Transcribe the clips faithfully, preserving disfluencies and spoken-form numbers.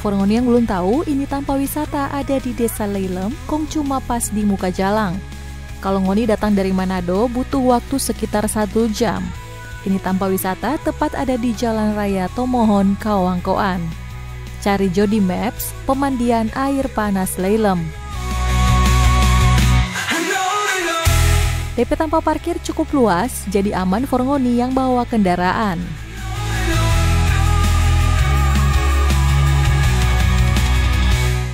For ngoni yang belum tahu, ini tampa wisata ada di Desa Leilem, kong cuma pas di muka jalang. Kalau ngoni datang dari Manado, butuh waktu sekitar satu jam. Ini tampa wisata tepat ada di Jalan Raya Tomohon, Kawangkoan. Cari jo di Maps, pemandian air panas Leilem. Depe tampa parkir cukup luas, jadi aman for ngoni yang bawa kendaraan.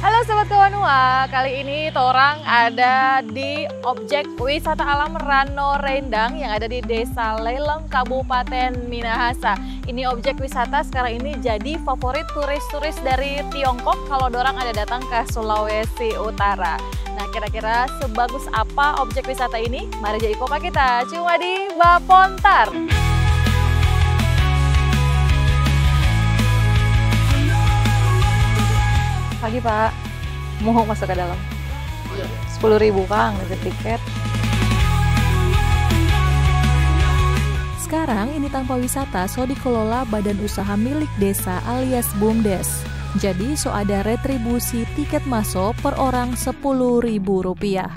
Halo Sobat Kawanua, kali ini torang ada di objek wisata alam Rano Rendang yang ada di Desa Leilem, Kabupaten Minahasa. Ini objek wisata sekarang ini jadi favorit turis-turis dari Tiongkok kalau dorang ada datang ke Sulawesi Utara. Nah, kira-kira sebagus apa objek wisata ini? Mari ja iko pa kita, cuma di Bapontar. Pagi, Pak. Mohon masuk ke dalam. Sepuluh ribu, Kang, itu tiket. Sekarang ini tampa wisata so dikelola badan usaha milik desa alias BUMDes. Jadi so ada retribusi tiket maso per orang sepuluh ribu rupiah.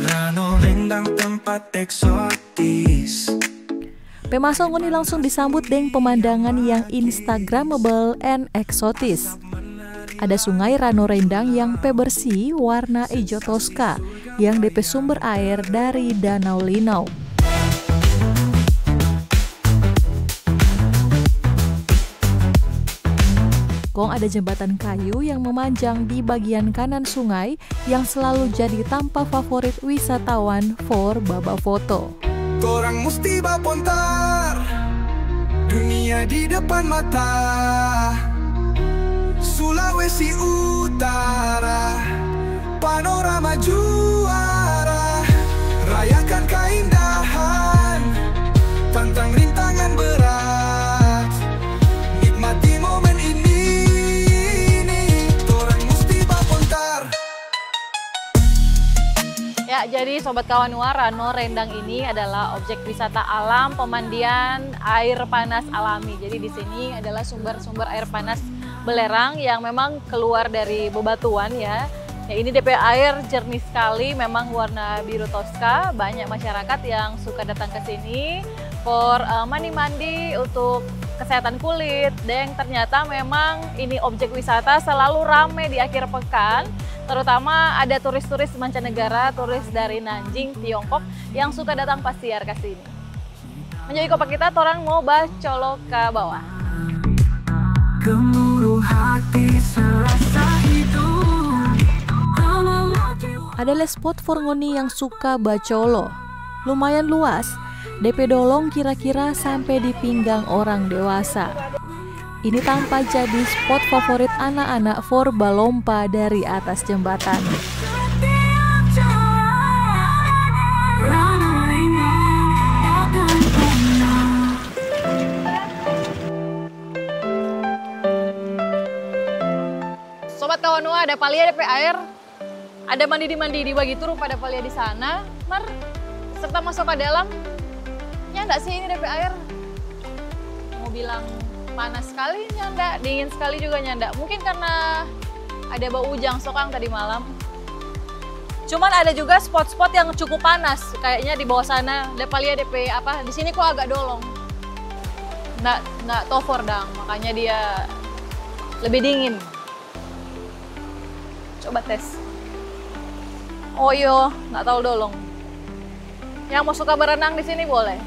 Rano Rendang tempat eksotis. Pe maso ngoni langsung disambut deng pemandangan yang instagramable and eksotis. Ada sungai Rano Rendang yang pe bersih warna ijo toska yang depe sumber air dari Danau Linau. Kong ada jembatan kayu yang memanjang di bagian kanan sungai yang selalu jadi tampa favorit wisatawan for babafoto. Torang musti bapontar, dunia di depan mata. Sulawesi Utara, panorama juara, rayakan keindahan, tantang rintangan berat. Nikmati momen ini, torang musti bapontar. Ya, jadi Sobat Kawanua, Rano Rendang ini adalah objek wisata alam pemandian air panas alami. Jadi di sini adalah sumber-sumber air panas belerang yang memang keluar dari bebatuan ya. Ya, ini depe air jernih sekali, memang warna biru toska. Banyak masyarakat yang suka datang ke sini for, eh, mandi-mandi untuk kesehatan kulit. Dan ternyata memang ini objek wisata selalu rame di akhir pekan. Terutama ada turis-turis mancanegara, turis dari Nanjing, Tiongkok, yang suka datang pasiar ke sini. Menjadi kopa kita, torang mo bacolo ka bawah. Gemuruh hati serasa hidup. Ada le spot for ngoni yang suka bacolo. Lumayan luas, depe dolong kira-kira sampe di pinggang orang dewasa. Ini tampa jadi spot favorit anak-anak for balompa dari atas jembatan. Sobat Kawanua, ada pa lia depe aer. Ada mandidi-mandidi bagitu rupa ada pa lia di sana, mar serta maso ka dalam, nyanda sih ini depe aer. Mo bilang panas skali nyanda, dingin skali juga nyanda. Mungkin karna ada baujang so kang tadi malam. Cuman ada juga spot-spot yang cukup panas, kayaknya di bawah sana. Ada pa lia depe apa, di sini kok agak dolong. Nda, nda tofor dang, makanya dia lebih dingin. Coba tes. Oh iyo, nda tau dolong. Yang mo suka berenang di sini boleh.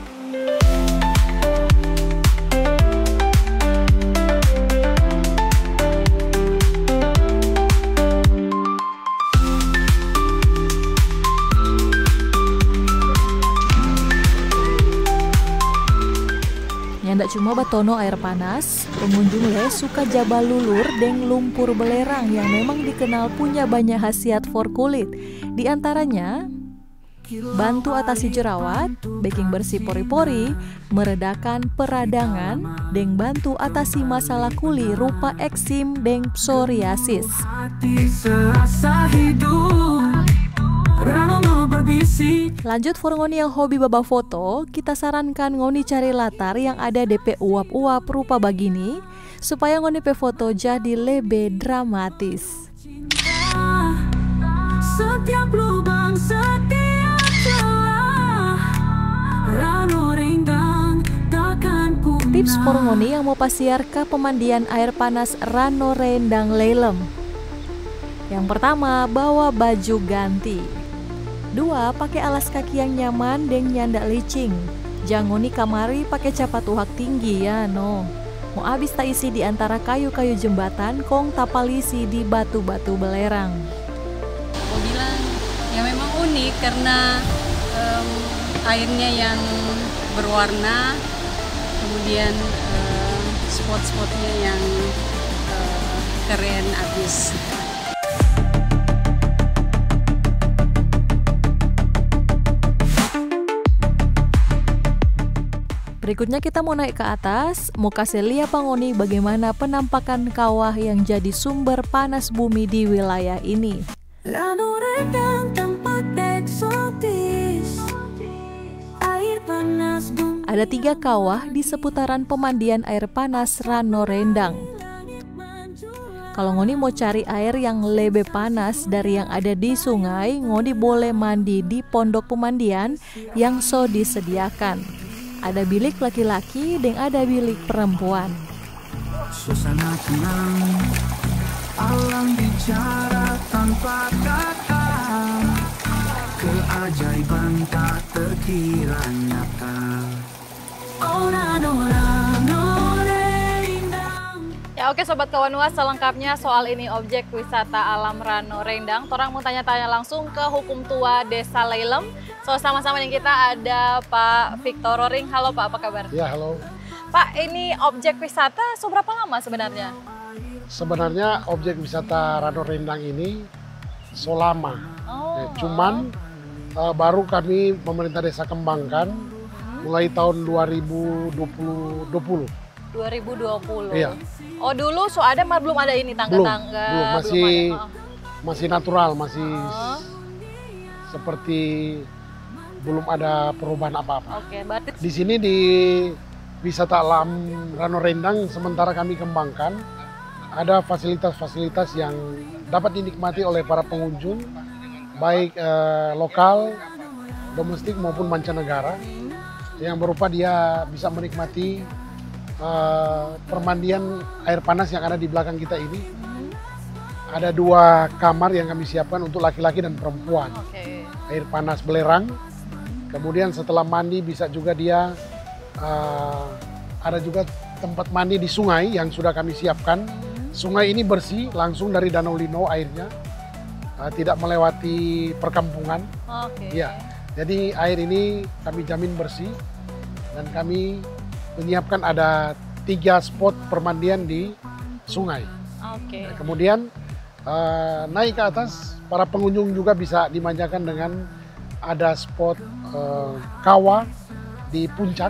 Nyanda cuma batono aer panas, pengunjung le suka ja balulur deng lumpur belerang yang memang dikenal punya banya hasiat for kulit. Di antaranya, bantu atasi jerawat, beking bersih pori-pori, meredakan peradangan, deng bantu atasi masalah kuli rupa eksim deng psoriasis. Hati serasa hidup, rano no Fisik. Lanjut, for ngoni yang hobi babafoto, kita sarankan ngoni cari latar yang ada depe uap-uap rupa bagini, supaya ngoni pe foto jadi lebe dramatis. Cinta, setiap lubang, setiap celah, Rano Rendang takkan punah. Tips for ngoni yang mo pasiar ka pemandian aer panas Rano Rendang Leilem. Yang pertama, bawa baju ganti. Dua, pake alas kaki yang nyaman deng nyanda licing. Jang ngoni kamari pake capa tuhak tinggi, ya no. Mo abis taisi di antara kayu-kayu jembatan kong tapalisi di batu-batu belerang. Mau bilang, ya memang unik karena, em, airnya yang berwarna, kemudian, em, spot-spotnya yang, eh, keren abis. Berikutnya kita mo nae ka atas, mo kase lia pa ngoni bagimana penampakan kawah yang jadi sumber panas bumi di wilayah ini. Rano Rendang tempat eksotis, air panas bumi. Ada tiga kawah di seputaran pemandian air panas Rano Rendang. Kalo ngoni mo cari aer yang lebe panas dari yang ada di sungai, ngoni bole mandi di pondok pemandian yang so disediakan. Ada bilik laki-laki deng ada bilik perempuan. Suasana tenang, alam bicara tanpa kata, keajaiban tak terkira nyata. Ora, ora, no, Rendang. Ya, oke, Sobat Kawanua, selengkapnya soal ini objek wisata alam Rano Rendang, torang mo tanya-tanya langsung ke Hukum Tua Desa Leilem. So, sama-sama deng kita ada Pak Victor Roring. Halo, Pak, apa kabar? Ya, halo. Pak, ini objek wisata so berapa lama sebenarnya? Sebenarnya objek wisata Rano Rendang ini so lama. Oh. Eh, cuman, eh, baru kami pemerintah desa kembangkan mulai tahun dua ribu dua puluh, dua puluh. Dua ribu dua puluh. Iya. Oh, dulu so ada, mar belum ada ini tangga-tangga, belum, belum, masih, belum ada. Oh, masih natural, masih, oh, seperti belum ada perubahan apa-apa. Oke, berarti di sini di wisata alam Rano Rendang sementara kami kembangkan, ada fasilitas-fasilitas yang dapat dinikmati oleh para pengunjung, baik, eh, lokal, domestik maupun mancanegara, yang berupa dia bisa menikmati, eh, permandian air panas yang ada di belakang kita ini. Ada dua kamar yang kami siapkan untuk laki-laki dan perempuan. Oke. Air panas belerang. Kemudian setelah mandi bisa juga dia, eh, ada juga tempat mandi di sungai yang sudah kami siapkan. Sungai ini bersih, langsung dari Danau Lino airnya, eh, tidak melewati perkampungan. Oke. Iya. Jadi air ini kami jamin bersih dan kami menyiapkan ada tiga spot permandian di sungai. Oke. Nah, kemudian, eh, naik ke atas, para pengunjung juga bisa dimanjakan dengan ada spot, eh, kawah di puncak.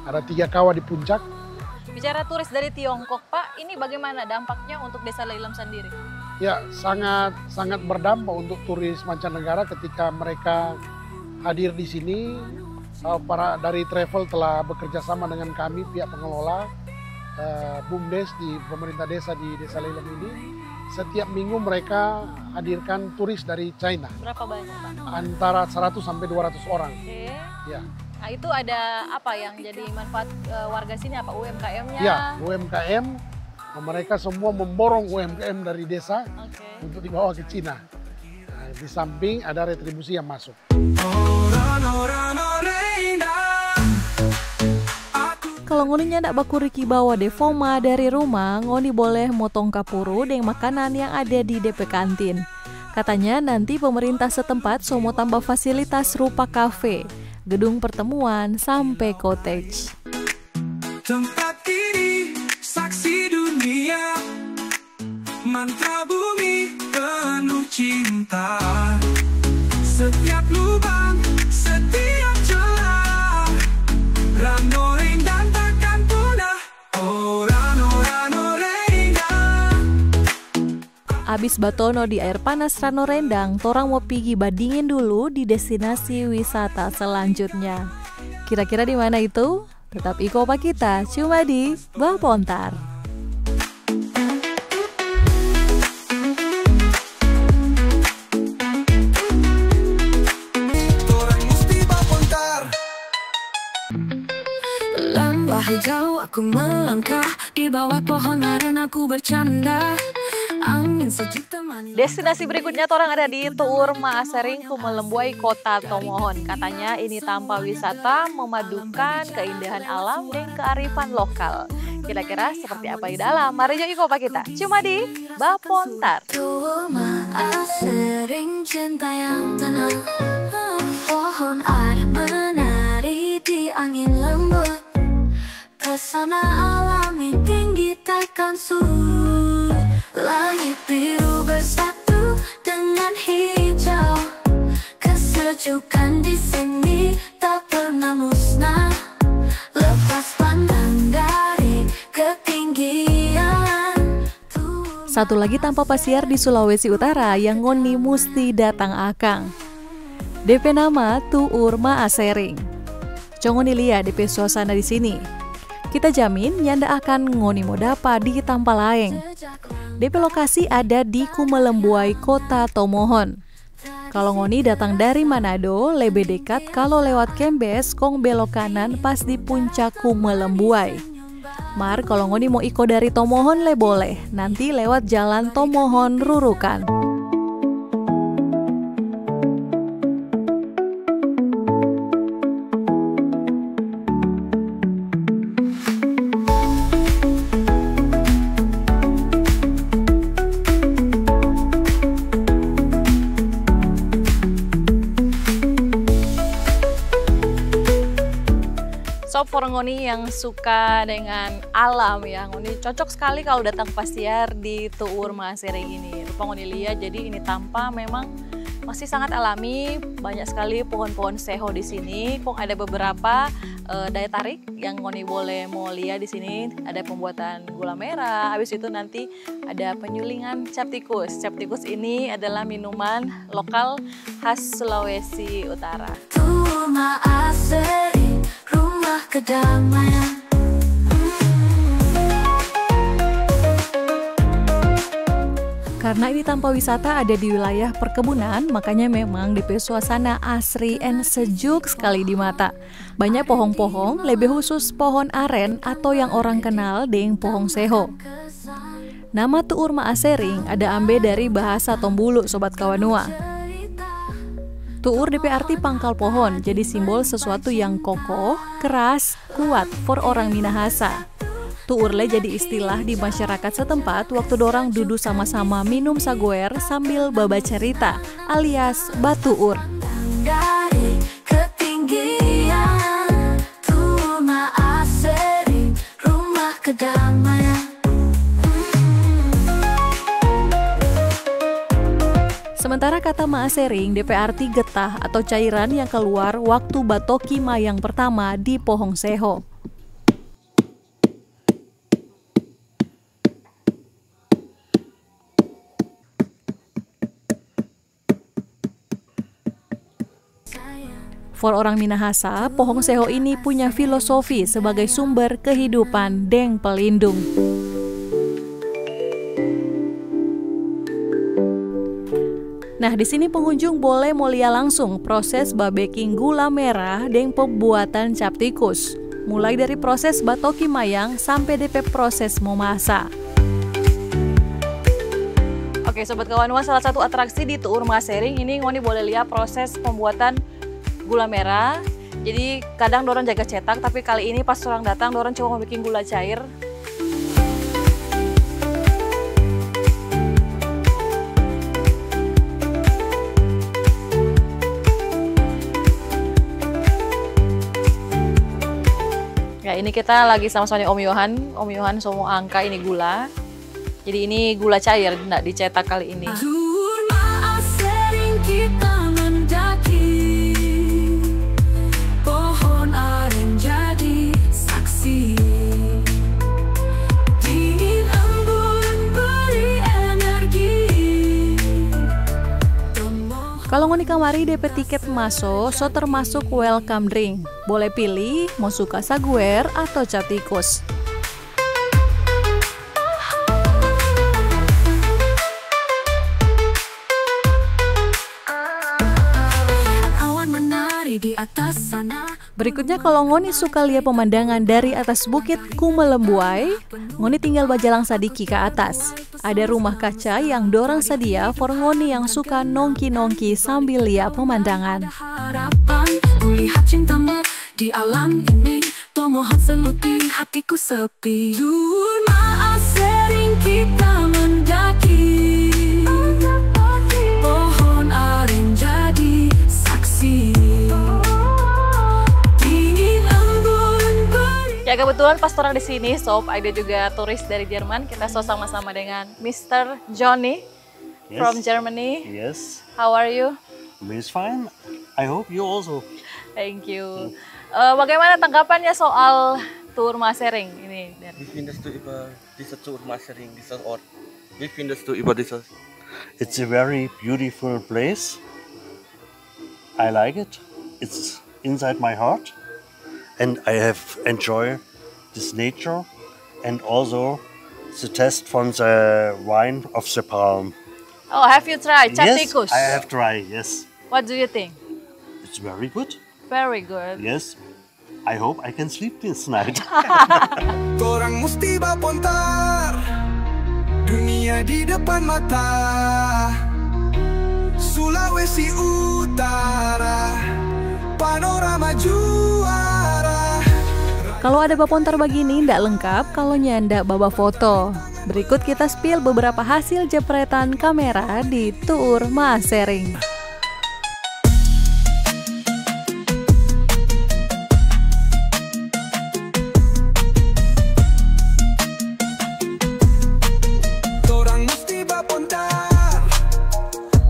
Ada tiga kawah di puncak. Bicara turis dari Tiongkok, Pak, ini bagaimana dampaknya untuk Desa Leilem sendiri? Ya, sangat, sangat berdampak untuk turis mancanegara ketika mereka hadir di sini. Eh, para dari travel telah bekerja sama dengan kami, pihak pengelola, eh, BUMDes di pemerintah desa di Desa Leilem ini. Setiap minggu mereka hadirkan turis dari China. Berapa banyak, Pak? Antara seratus sampai dua ratus orang. Oke. Ya. Nah, itu ada apa yang jadi manfaat, eh, warga sini? Apa U M K M-nya? Ya, U M K M. Mereka semua memborong U M K M dari desa, oke, untuk dibawa ke Cina. Nah, di samping ada retribusi yang masuk. Kalo ngoni nyanda bakuriki bawa defoma dari rumah, ngoni boleh mo tongka puru deng makanan yang ada di depe kantin. Katanya nanti pemerintah setempat so mo tamba fasilitas rupa kafe, gedung pertemuan, sampe cottage. Tempat ini saksi dunia. Mantra bumi penuh cinta. Setiap lubang, setiap celah, Rano Rendang takkan punah. Oh, Rano, Rano Rendang. Abis batono di aer panas Rano Rendang, torang mo pigi badingin dulu di destinasi wisata selanjutnya. Kira-kira di mana itu? Tetap iko pa kita, cuma di Bapontar. Torang musti bapontar. Lembah hijau aku melangkah, di bawah pohon aren aku bercanda. Angin sejuk temani. Destinasi berikutnya torang ada di Tuur Maasering, Kumelembuai, Kota Tomohon. Katanya ini tampa wisata memadukan keindahan alam deng kearifan lokal. Kira-kira seperti apa di dalam? Mari jo iko pa kita. Cuma di Bapontar. Tuur Maasering, cinta yang tenang. Pohon aren menari di angin lembut. Pesona alam yang tinggi takkan surut. Langit biru bersatu dengan hijau. Kesejukan di sini tak pernah musnah. Lepas pandang dari ketinggian. Satu lagi tampa pasiar di Sulawesi Utara yang ngoni musti datang akang. Depe nama Tuur Maasering. Co ngoni lia depe suasana di sini. Kita jamin nyanda akan ngoni mo dapa di tampa laeng. Depe lokasi ada di Kumelembuai, Kota Tomohon. Kalo ngoni datang dari Manado, lebe dekat kalo lewat Kembes kong belok kanan pas di puncak Kumelembuai. Mar kalo ngoni mo iko dari Tomohon lei boleh, nanti lewat jalan Tomohon Rurukan. So, for ngoni yang suka dengan alam ya, ngoni cocok sekali kalau datang pasiar di Tuur Maasering ini. Rupa ngoni lia, jadi ini tampa memang masih sangat alami, banyak sekali pohon-pohon seho di sini. Kong ada beberapa, eh, daya tarik yang ngoni boleh mo lia di sini. Ada pembuatan gula merah, habis itu nanti ada penyulingan cap tikus. Cap tikus ini adalah minuman lokal khas Sulawesi Utara. Tuur Maasering, rumah kedamaian. Karena ini tampa wisata ada di wilayah perkebunan, makanya memang depe suasana asri and sejuk sekali di mata. Banyak pohong-pohong, lebe khusus pohon aren atau yang orang kenal deng pohong seho. Nama Tuur Maasering ada ambe dari bahasa Tombulu, sobat kawanua. Tuur depe arti pangkal pohon, jadi simbol sesuatu yang kokoh, keras, kuat for orang Minahasa. Tuur lei jadi istilah di masyarakat setempat waktu dorang dudu sama-sama minum saguer sambil babacarita, alias batuur. Dari ketinggian, Tuur Maasering, rumah kedamaian. Sementara kata maasering, depe arti getah atau cairan yang keluar waktu batoki mayang pertama di pohong seho. For orang Minahasa, pohong seho ini punya filosofi sebagai sumber kehidupan deng pelindung. Nah, di sini pengunjung boleh mo lia langsung proses babeking gula merah deng pembuatan cap tikus. Mulai dari proses batoki mayang sampe depe proses momasa. Oke, sobat kawanua, salah satu atraksi di Tuur Maasering ini ngoni boleh lia proses pembuatan gula merah. Jadi kadang dorang jaga cetak, tapi kali ini pas orang datang, dorang cuma mo bikin gula cair. Ya, ini kita lagi sama-sama Om Yohan. Om Yohan so mo angka ini gula. Jadi ini gula cair, ndak dicetak kali ini. Tuur Maasering kita mendaki. Pohon aren jadi saksi. Dingin embun beri energi. Kalu ngoni kamari depe tiket maso, so termasuk welcome drink. Bole pili, mo suka saguer ato cap tikus. Awan menari di atas sana. Berikutnya, kalu ngoni suka lia pemandangan dari atas bukit Kumelembuai, ngoni tinggal bajalang sadiki ka atas. Ada rumah kaca yang dorang sadia for ngoni yang suka nongki-nongki sambil lia pemandangan. Harapan, kulihat cintamu di alam ini, tomohon seluti hatiku sepi. Tuur Masering kita mendaki. Pohon aren jadi saksi. Dingin embun beri. Ya, kebetulan pas orang di sini, sob, ada juga turis dari Jerman. Kita so sama-sama dengan Mister Johnny from Germany. Yes. How are you? It's fine. I hope you also. Thank you. Eh, bagaimana tanggapannya soal Tuur Masering ini, Dan? Wie findest du über diese Tuur Masering, diesen Ort? Wie findest du über dieses? It's a very beautiful place. I like it. It's inside my heart. And I have enjoyed this nature and also the taste from the wine of the palm. Oh, have you tried cap tikus? Yes, I have tried, yes. What do you think? It's very good. Very good. Yes. I hope I can sleep this night. Torang musti bapontar dunia di depan mata. Sulawesi Utara, panorama juara. Kalau ada bapontar bagini, ndak lengkap kalau nyanda baba foto. Berikut kita spill beberapa hasil jepretan kamera di Tuur Masering. Torang musti bapontar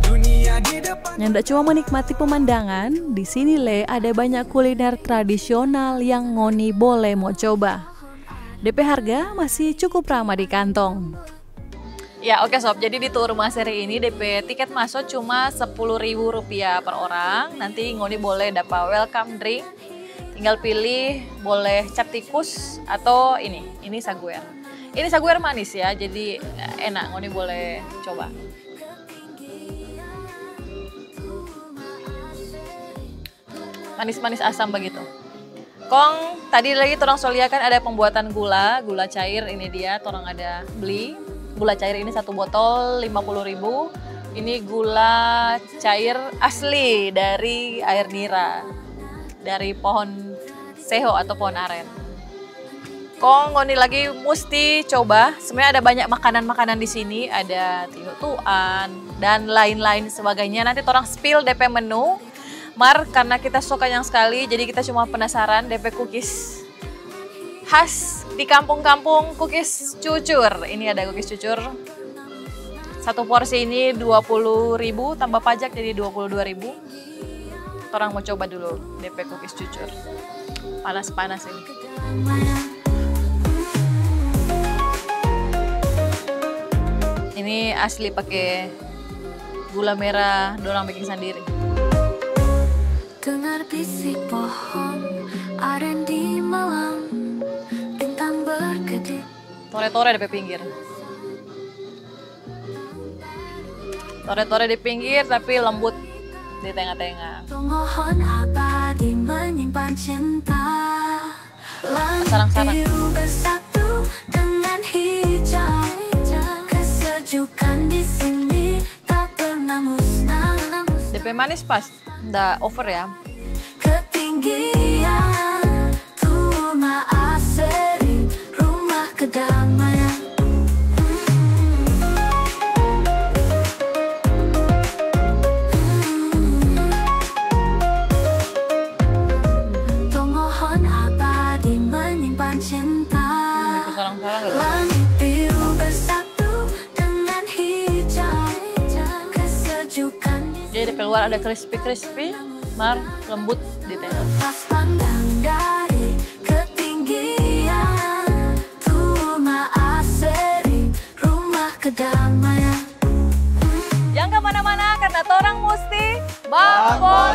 dunia di depan. Nyanda cuma menikmati pemandangan, di sini le ada banyak kuliner tradisional yang ngoni bole mo coba. Depe harga masih cukup ramah di kantong. Ya, oke, sob. Jadi di Tuur Masering ini depe tiket maso cuma sepuluh ribu rupiah per orang. Nanti ngoni boleh dapa welcome drink. Tinggal pilih, boleh cap tikus atau ini. Ini saguer. Ini saguer manis ya, jadi enak. Ngoni boleh coba. Manis-manis asam begitu. Kong, tadi lagi torang so lia kan ada pembuatan gula, gula cair ini dia, torang ada beli. Gula cair ini satu botol lima puluh ribu. Ini gula cair asli dari air nira, dari pohon seho atau pohon aren. Kong ngoni lagi musti coba, sebenarnya ada banyak makanan-makanan di sini, ada tihu tuan, dan lain-lain sebagainya. Nanti torang spill depe menu. Mar, karena kita so kanyang skali, jadi kita cuma penasaran depe kukis khas di kampung-kampung, kukis cucur. Ini ada kukis cucur. Satu porsi ini dua puluh ribu, tambah pajak jadi dua puluh dua ribu. Torang mo coba dulu depe kukis cucur. Panas-panas ini. Ini asli pake gula merah dorang biking sandiri. Dengar bisi pohon aren di malam, bintang berkedip. Tore-tore depe pinggir. Tore-tore di pinggir, tapi lembut di tengah-tengah. Tongohon abadi menyimpan cinta. Sarang-sarang. Langit biru bersatu dengan hijau. Kesejukan di sini tak pernah musnah. Depe manis pas, nda over ya. Ketinggian, Tuur Masering, rumah kedamaian. Tongohon abadi menyimpan cinta. Langit biru bersatu dengan hijau. Kesejukan di sini. Jadi depe luar ada crispy-crispy, mar lembut di tengah. Lepas pandang dari ketinggian, Tuur Masering, rumah kedamaian. Jang kamana-mana, karna torang musti Boy